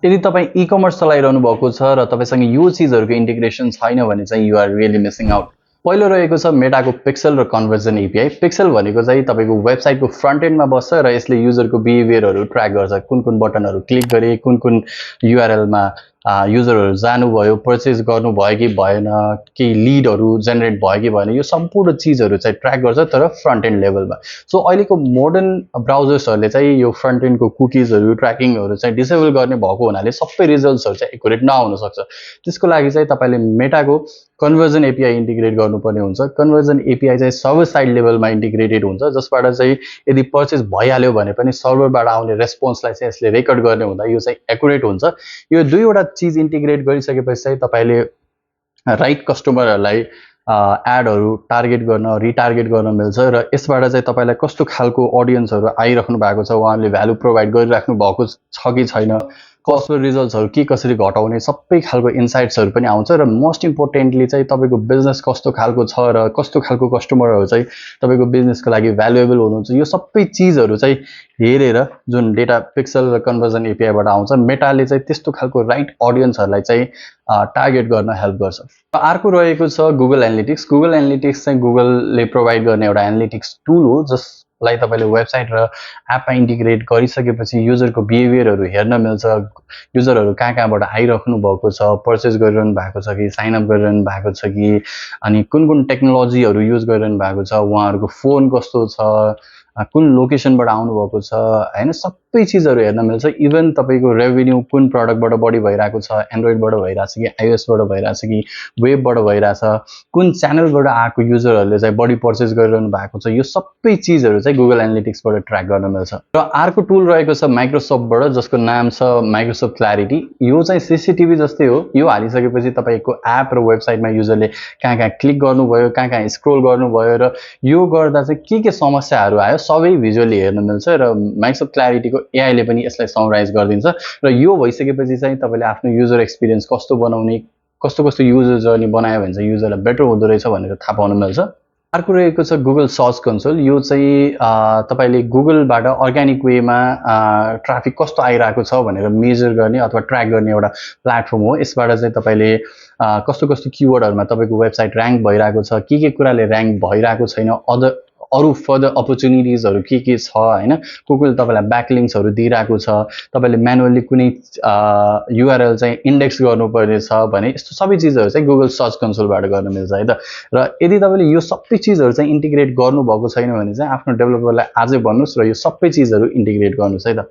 यदि तपाईँ ई-कमर्स चलाइरहनु भएको छ र तपाईसँग यो चीजहरुको इन्टिग्रेसन छैन भने चाहिँ you are really missing out. पहिलो रहेको छ मेटाको पिक्सल र कन्भर्जन एपीआई। पिक्सल भनेको चाहिँ तपाईको वेबसाइटको फ्रन्ट एन्डमा बस्छ र यसले युजरको बिहेभियरहरु ट्र्याक गर्छ। कुन बटनहरु क्लिक गरे, कुन युआरएलमा युजरहरु जानुभयो, पर्चेज गर्नुभयो कि भएन, केही लीडहरु जेनेरेट भयो कि भएन, यो सम्पूर्ण चीजहरु चाहिँ ट्र्याक गर्छ तर फ्रन्ट एन्ड लेभलमा। सो अहिलेको मोडर्न ब्राउजर्सहरुले चाहिँ यो फ्रन्ट एन्डको कुकीजहरु ट्र्याकिङहरु चाहिँ डिसेबल गर्ने भएको हुनाले सबै रिजल्ट्सहरु चाहिँ एक्युरेट नआउन सक्छ। त्यसको लागि चाहिँ तपाईले मेटाको कन्भर्जन एपीआई इन्टिग्रेट गर्नुपर्ने हुन्छ। कन्भर्जन एपीआई चाहिँ सर्भर साइड लेभलमा इन्टिग्रेटेड हुन्छ, जसबाट चाहिँ यदि पर्चेज भइहाल्यो भने पनि सर्भरबाट आउने रेस्पोन्सलाई चाहिँ यसले रेकर्ड गर्ने हुँदा यो चाहिँ एक्युरेट हुन्छ। यो दुईवटा चीज इन्टिग्रेट गरिसकेपछि चाहिँ तपाईले राइट कस्टमरहरुलाई एडहरु टार्गेट गर्न, रिटार्गेट गर्न मिल्छ र यसबाट चाहिँ तपाईलाई कस्तो खालको ऑडियन्सहरु आइराख्नु भएको छ, उहाँले भ्यालु प्रोवाइड गरिराख्नु भएको छ कि छैन, कस्टमर रिजल्ट्सहरु के कसरी घटाउने, सबै खालको इन्साइट्सहरु पनि आउँछ र मोस्ट इम्पोर्टेन्टली चाहिँ तपाईको बिजनेस कस्तो खालको छ र कस्तो खालको कस्टमरहरु चाहिँ तपाईको बिजनेसको लागि भ्यालुएबल हुनुहुन्छ, यो सबै चीजहरु चाहिँ हेरेर जुन डेटा पिक्सल र कन्भर्जन एपीआईबाट आउँछ, मेटाले चाहिँ त्यस्तो खालको राइट ऑडियन्सहरुलाई चाहिँ टार्गेट गर्न हेल्प गर्छ। अर्को रहेको छ गुगल एनालिटिक्स। गुगल एनालिटिक्स चाहिँ गुगलले प्रोवाइड गर्ने एउटा एनालिटिक्स टुल हो, जसलाई तपाईले वेबसाइट र एपमा इन्टिग्रेट गरिसकेपछि युजरको बिहेभियरहरु हेर्न मिल्छ। युजरहरु कहाँबाट आइराख्नु भएको छ, पर्चेज गरिरहनु भएको छ कि, साइन अप गरिरहनु भएको छ कि, अनि कुन टेक्नोलोजीहरु युज गरिरहनु भएको छ, उहाँहरुको फोन कस्तो छ, कुन लोकेसनबाट आउनु भएको छ, हैन, सबै चीजहरु हेर्न मिल्छ। इभन तपाईको रेभेन्यू कुन प्रोडक्टबाट बढी भइराको छ, एन्ड्रोइडबाट भइराछ कि, आइओएसबाट भइराछ कि, वेबबाट भइराछ, कुन च्यानलबाट आएको युजरहरुले चाहिँ बढी पर्चेज गरिरहनु भएको छ, यो सबै चीजहरु चाहिँ गुगल एनालिटिक्सबाट ट्र्याक गर्न मिल्छ। र अर्को टुल रहेको छ माइक्रोसफ्टबाट, जसको नाम छ माइक्रोसफ्ट क्ल्यारिटी। यो चाहिँ सीसीटीभी जस्तै हो। यो हालिसकेपछि तपाईको एप र वेबसाइटमा युजरले कहाँ क्लिक गर्नुभयो, कहाँ स्क्रोल गर्नुभयो र यो गर्दा चाहिँ के समस्याहरु आयो सबै भिजुअली हेर्न मिल्छ र माइक्रोसफ्ट क्ल्यारिटीको एआईले पनि यसलाई समराइज गरिदिन्छ र यो भइसकेपछि चाहिँ तपाईले आफ्नो युजर एक्सपिरियन्स कस्तो बनाउने, कस्तो युजर जर्नी बनायो भने चाहिँ युजरलाई बेटर हुँदो रहेछ भनेर थाहा पाउन मिल्छ। अर्को रहेको छ गुगल सर्च कन्सोल। यो चाहिँ तपाईले गुगलबाट अर्ग्यानिक वेमा ट्राफिक कस्तो आइराको छ भनेर मेजर गर्ने अथवा ट्र्याक गर्ने एउटा प्लेटफर्म हो। यसबाट चाहिँ तपाईले कस्तो किवर्डहरुमा तपाईको वेबसाइट र्याङ्क भइराको छ, के कुराले र्याङ्क भइराको छैन, अरु फर्दर अपर्चुनिटिजहरु के छ, हैन, गुगल तपाईलाई ब्याकलिङ्क्सहरु दिइराको छ, तपाईले म्यानुअली कुनै युआरएल चाहिँ इन्डेक्स गर्नुपर्ने छ भने यस्तो सबै चीजहरु चाहिँ गुगल सर्च कन्सोलबाट गर्न मिल्छ है त। र यदि तपाईले यो सबै चीजहरु चाहिँ इन्टिग्रेट गर्नु भएको छैन भने चाहिँ आफ्नो डेभलपरलाई आजै भन्नुस् र यो सबै चीजहरु इन्टिग्रेट गर्नुस् है त।